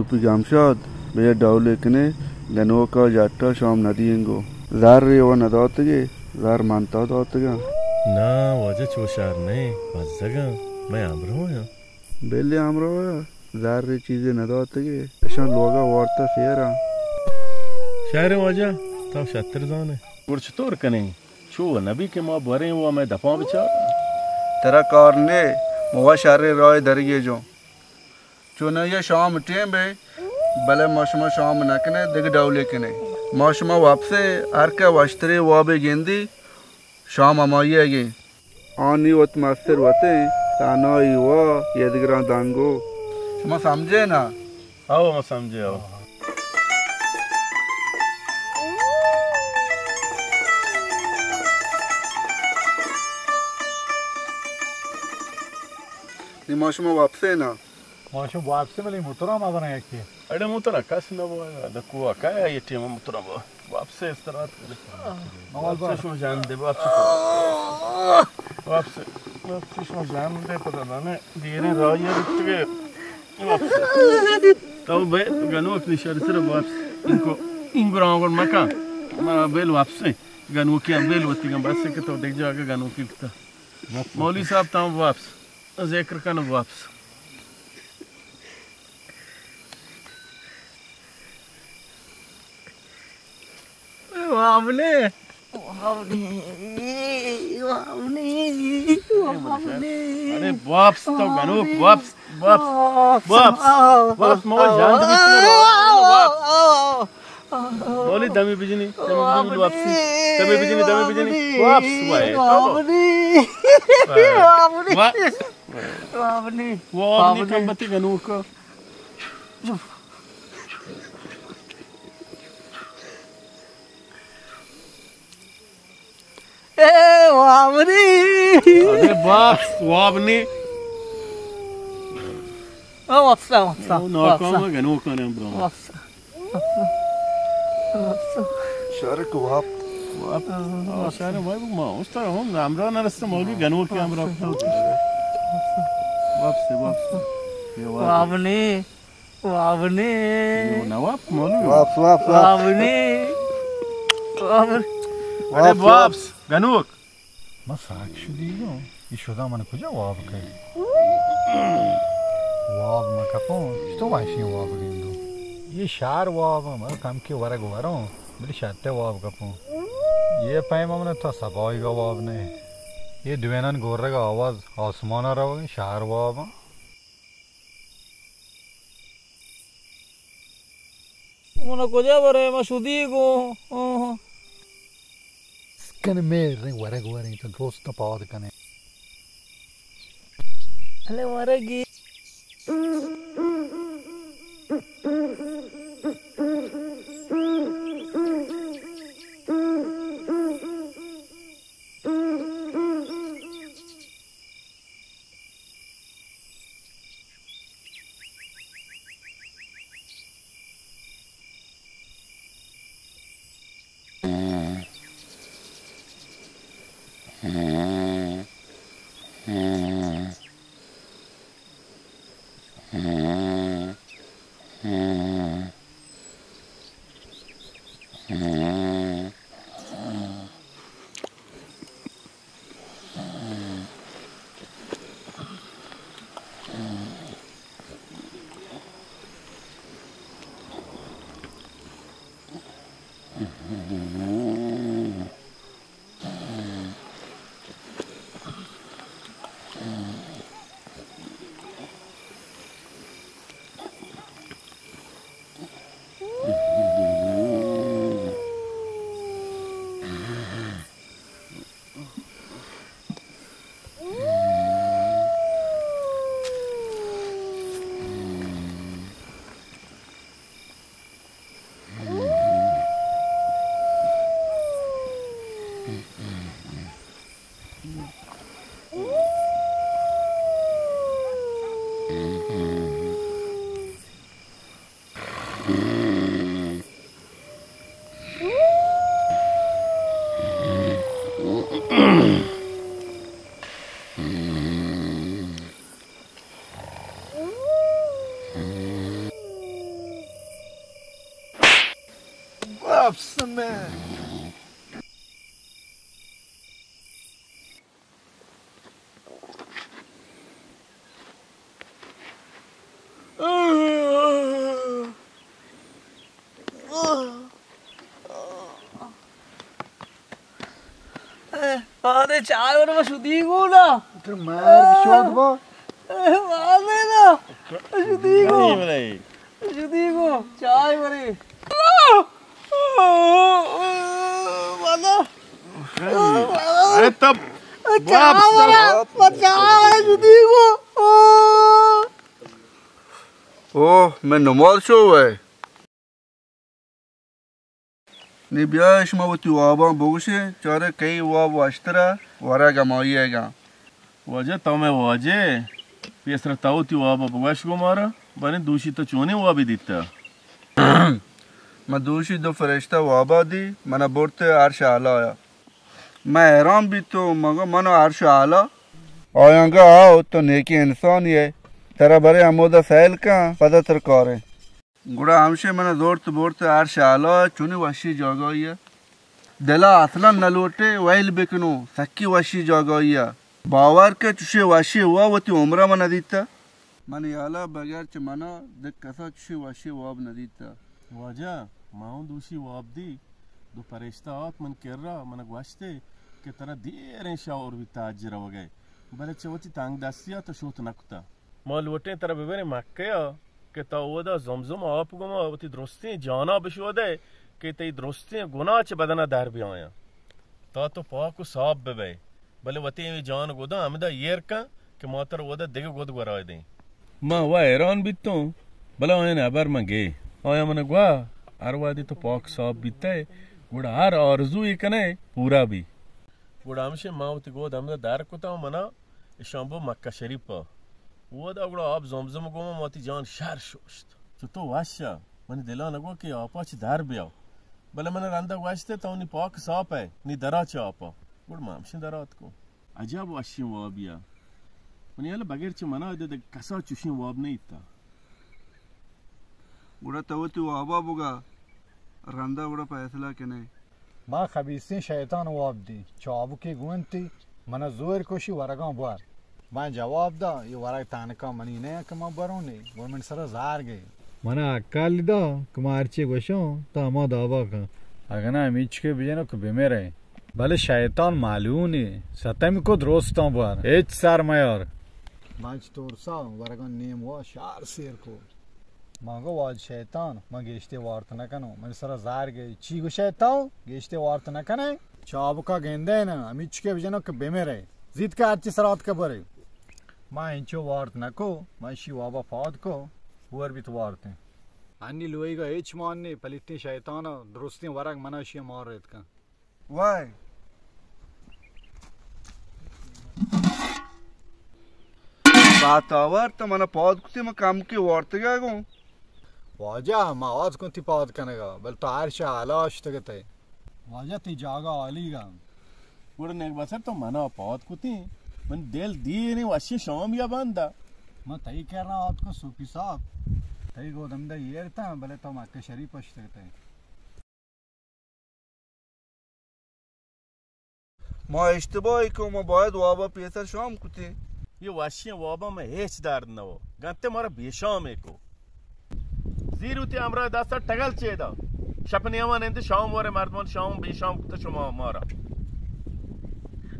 چپی جمشاد، بیا ڈولے کنے، گنوکا جٹا شام ندیئیں گو۔ زر ریوا نداتگے، زر منتا داتگا۔ نا واجہ، چو شر نئے، بزگاں، مئے ہمراہ آں۔ بلے ہمراہ، زر چیزے نداتگے، اشاں لوگا وارتا سیراں۔ شر واجہ، تو شتر زانے۔ گڑ چطور کنیں؟ چو نبی کہ ما بوریں و مئے دپاں بچار۔ ترا کار نے، موا شر راہ درگے جو۔ چونایا شام ٹیم بے، بلے ما شما شام نہ کنے، دگہ ڈولے کنے۔ ما شما واپسے، ہر کہ وشترے وابے گندی، شام ہمائی گے۔ آنی وت مستر وتیں، تنائی وا، یدگراں دنگو۔ شما سمجھے نا؟ او، ما سمجھے، او۔ نی ما شما واپسے نا؟ ما شما واپسے، بلے موتر ہم آورن یکے۔ اڑے موتر کس نہ بو، دکو کا یہ ٹیم موتر بو۔ واپسے استراحت کرے۔ واپسے شما جان دے، واپسے۔ واپسے، واپسے شما جان دے، پتہ نہ دیریں راہی رکھتے۔ واپسے۔ تو بے گنوک نشاری سر واپس۔ انکو، انکو راہ گڑ مکا۔ ما بیل واپسے۔ گنوکی ہم بیل وتی گم بس کہ تو دیکھ جاگہ گنوکی کتا۔ مولوی صاحب تام واپس۔ ذکر کن واپس۔ وابنے، وابنے، وابنے، وابنے۔ ارے واپس تو گنوک، واپس، واپس، واپس، واپس، مو جان دی۔ واپس۔ مولی دمی بجنی، دمی بجنی واپسی۔ دمی بجنی، دمی بجنی۔ واپس وائے۔ وابنی۔ وابنی۔ وابنی۔ وابنی کم بتی گنوک۔ اے وابنی۔ ارے واپس، وابنی۔ او واپس، واپس، او ناکام واپس۔ گنوک آنے برو۔ واپس۔ شارک واب۔ واب۔ آ، شارک واب ما۔ استاد ہم ہمراہ نرسته، مولوی گنوکی ہمراہ کتا۔ واپس، واپس۔ یہ واب۔ وابنی، وابنی۔ یہ نواب مولوی۔ واپس، واپس، واپس۔ وابنی۔ وابنی۔ ارے واپس، واپس۔ گنوک۔ من ساک شدیگوں، اے شدا من کجا واب کئے؟ واب من کپوں، چتو وحشی واب گندوں۔ اے شار واب من کم کے ورگ وروں، بلے شتے واب کپوں۔ اے پیم من تا سبائی گا واب نئے۔ اے دوینان گورگ آواز آسمان روگ شار واب۔ من کجا برے، ما شدیگوں۔ کن میر رنگ ورگ وریں تو دوست پاد کنے۔ ارے ورگی۔ پادے چائے ور، ما شدی گو نا. تر مار شود با. پادے نا. شدی گو. شدی گو. چائے ورے. پادے. اے تب. چائے ورا. پادے شدی گو. اوہ، من نماز شو ہے. نی بیا شما وتی واباں بگوشے، چارے کئی واب واشترا ورگ ہمائی گا. واجہ تو میں واجہ، پیسر تو وتی وابا بگوش گو مارا، باریں دوشی تو چونیں وابی دیتا؟ من دوشی دو فرشتہ وابا دی، منا برتے عرش اعلی آیا. من حیران بیتوں، من گو منو عرش اعلی. آیاں گا آؤ تو نیکی انسانی ہے، ترا برے ہمودا سیل کن، پدا تر کاریں. گڑا ہمشے من زورت برت عرش اعلی، چونی وشی جاگائی ء. دلا اصلاً نہ لوٹے ویل بکنوں، سکی وشی جاگائی ء. باور کہ چشیں وشی وا وتی عمرا من ندیتہ. من یالا بغیر چہ منا دگہ کسا چشیں وشی واب ندیتہ. واجہ، ما اوں دوشی واب دی، دو پرشتہ آت من کرا، من گوشتے کہ ترا دیریں شور بیتا اج روگئے، بلے چہ وتی تنگ دستی ء تو شوت نکتا. ما لوٹیں ترا ببریں مکہ ء کہ تو اودا زمزم آپ گما وتی درستیں جانا بشودئے کہ تئی درستیں گناہ چہ بدنا در بیایاں، تا تو پاک و صاف ببئے. بلے وتی اے جان گداں ہمدا ایر کن کہ ما ترا اودا دگہ گد گورا دیں. من وا حیران بیتوں، بلے آیان ہبر من گے. آیا من گوا، ہر وہدی تو پاک صاف بیتئے، گڑا ہر آرزوے کنئے پورا بی. گڑا ہمشے ما وتی گود ہمدا در کتاں، منا اشاں بو مکہ شریف ء. اودا گڑا آپ زمزم گوما وتی جان شر شوشت. چو تو وش ء، منی دلا نگو کہ آپا چہ در بیا. بلے من رندا گوشت تو نی پاک صاف ء، نی درا چہ آپا. گڑا ما ہمشیں درا اتکوں. عجب وشیں وابیا. منی ہیال بغیر چہ منا ادا دگہ کسا چوشیں واب نہ ایتا. گڑا تو وتی وابا بگا، رندا گڑا فیصلہ کنے. ما خبیثیں شیطان واب دی، چابکے گونتی، منا زور کوشی ورگاں بور. من جواب دا، یہ ورگ تانکا منی نہ کہ ما برونی، گڑا من سرا زار گئی. منا عقل دا کہ ما ہرچی گوشوں، تا ہما دابا کن. اگنا ہمیچ کے بجنو کہ بمرے. بلے شیطان ملعونے، ستم کو درستاں بور، ہچ سر میار. من چہ ترسا ورگاں نیم وا شار سیر کو. من گو واج شیطان، من گیشتے وارت نکنوں، من سرا زار گئی. چی گو شیطان، گیشتے وارت نکنے؟ چابکا گندے نا، ہمیچ کے بجنو کہ بمرے. زیت کہ ہرچی سرات کہ برے. من انچو وارت نکو، من شی وابا پاد کو، ور بیت وارتیں. انی لوئیگا ہچ مان نے، پلیتیں شیطانا، درستیں ورگ منا شی مار ریت کن. وای. باتاور تو منا پاد کتی، من کم کے وارتگا گوں. واجہ، ما آز کن تی پاد کنگا، بل تو ہر شہ حالا اشتگتے. واجہ، تی جاگہ عالی گا. گڑا نیک بسر تو منا پاد کتی، من دل دیریں وشی شام یا بندا. من تئی کرنا آتکو سوپی صاحب. تئی گودم دا ایرتا، بلے تو مکہ شریف اشتگتے. ما اشتباہی کو، ما باید وابا پیسر شام کتیں. یہ وشیں وابا میں ہیچ درد نہ ہو. گنتے مارا بے شام کو. زیروتی ہمراہ دستا ٹگل چیدا. شپ نیاما نند شام ورے مردمان شام بے شام کتا شما مارا.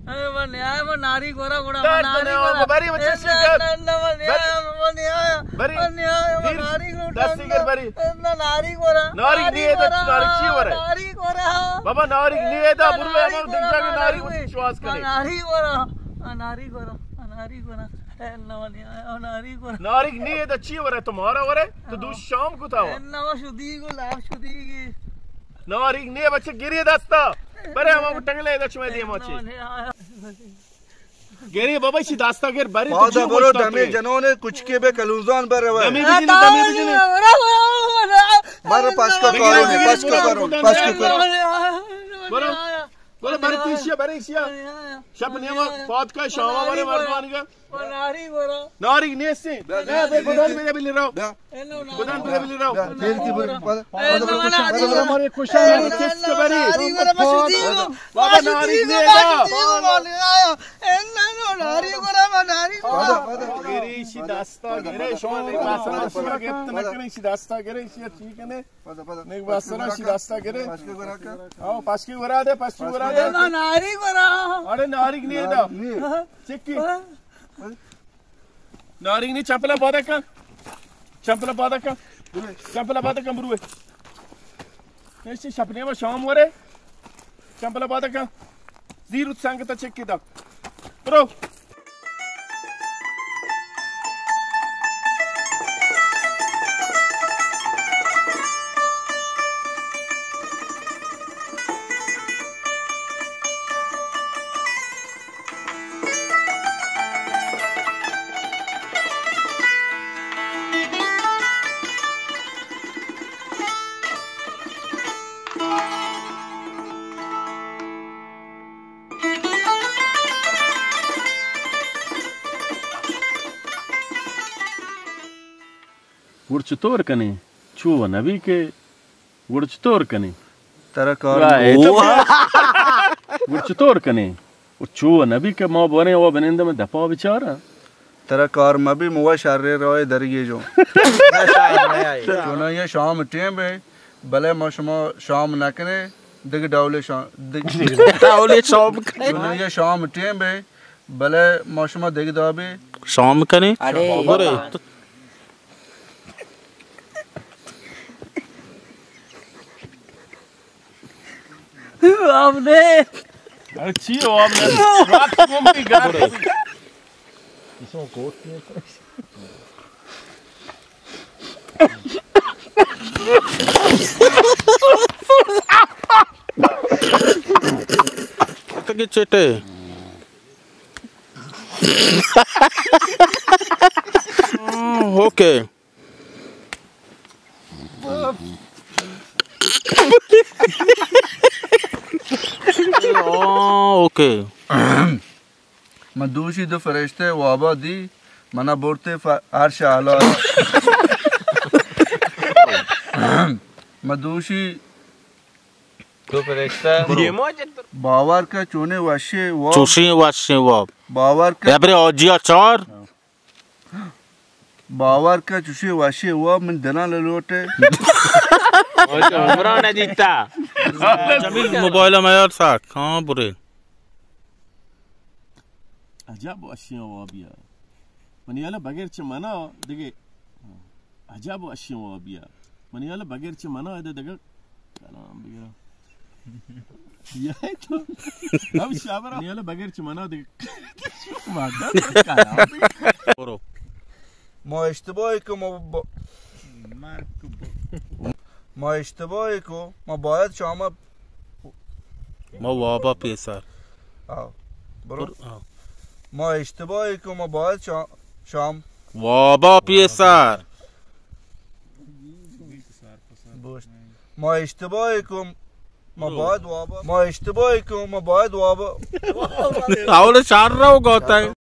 اے، من نیایا، من ناری گورا، گورا، من درد ناری نہ ہو، گورا. بری بچے اے، سے نہ، کر. نہ، نہ، من بری. نیایا، من نیایا، بری. من نیایا، من دیر ناری گورا، دستی گر بری. نہ، ناری گورا. ناری ناری نیے دا، گورا، ناری چی ورے؟ ناری گورا. بابا، ناری نیے دا، نہ، برو ناری اما گورا، دنجا کے نہ، ناری ناری کو وشواس کرے. نہ، ناری گورا، نہ، ناری گورا، نہ، ناری گورا. اے، نہ، من نیایا، ناری گورا. ناری نیے دا چی ورے؟ تمہارا ورے؟ تو دو شام کو تھا. اے، نہ، شدی گو، لاپ شدی گی. ناریگ نیے بچے گری دستا. برے ہما کو ٹنگلے دا چمے دیما چے. گری بابا، شی دستا گر بری تو پادا جی برو، دمی جنون کچکے بے کلوزان بر روے. دمی بجنی، دمی بجنی. مر پشکا کارو نے، پشکا کارو، پشکا کارو. برو. بلے برتی شیا، برے شیا. شپ نیما پاد کا شاما ورے مردمانی کا. ناری گورا. ناری نیستے. بیا، بیا، بیا، بیا، بیا، بیا، بیا، بیا. بیا. گدان بیا، بیا، بیا. بیا، بیا، بیا، بیا. اے نو ناری گورا. ہمارے خوشا. اے نو ناری گورا، بابا ناری گورا. گریشی دستا گریشی. شما نے باسرا شما گپت نہ کرے، شی دستا گریشی، ٹھیک ہے نے؟ پدا، پدا. نیک باسرا شی دستا گرے. پشکی گورا کن. آو، پشکی گورا دے، پشکی گورا دے. اے ما ناری گورا. اڑے ناریگ نی دا. نی. چکی. ناریگ نی، چپلا پادا کن. چپلا پادا کن. چپلا پادا کن بروے. ایشی شپ نیما شام ورے. چپلا پادا کن. زیروت سنگتا چکی دا. برو. گڑ چطور کنیں؟ چو و نبی کہ گڑ چطور کنیں؟ ترا کار واہ، اے تو گڑ چطور کنیں؟ و چو و نبی کہ ما بوریں و بنندم دپا بچارا. ترا کار مبی، مو شر رائے درگی جو. چونایا شام ٹیم بے، بلے ما شما شام نہ کنے، دگہ ڈولے شام، دگہ ڈولے شام کنے. چونایا شام ٹیم بے، بلے ما شما دگہ دابے شام کنے. اڑے. برے. آب نے. اڑے چی آب نے؟ رات کو بھی گار. تگی چٹے. اوکے. اوکے. من دوشی دو فرشتے وابا دی، منا برتے ف-، عرش اعلی. من دوشی دو فرشتہ. باور کہ چونے وشے واب. چوشیں وشیں واب. باور کہ یا برے آجیا چار. باور کہ چوشیں وشے واب من دلاں لوٹے. عمران دیتا. جمیل موبائل میار ساک. ہاں برے. عجب وشیں وابیا. منی حالا بغیر چہ منا دگہ. عجب وشیں وابیا. منی حالا بغیر چہ منا دگہ کلام بگرا. یا تو. اب شابرا. منی حالا بغیر چہ منا دگہ. برو. ما اشتباہ کو، ما با-، ما اشتباہ کو، ما باید شام. ما وابا پیسر. آو. برو. برو، آو. ما اشتباہ کو، ما باید شام، شام. وابا پیسر. بوشت. ما اشتباہ کو، ما برو. باید وابا. ما اشتباہ کو، ما باید وابا. اول شار رو گوتا ہے.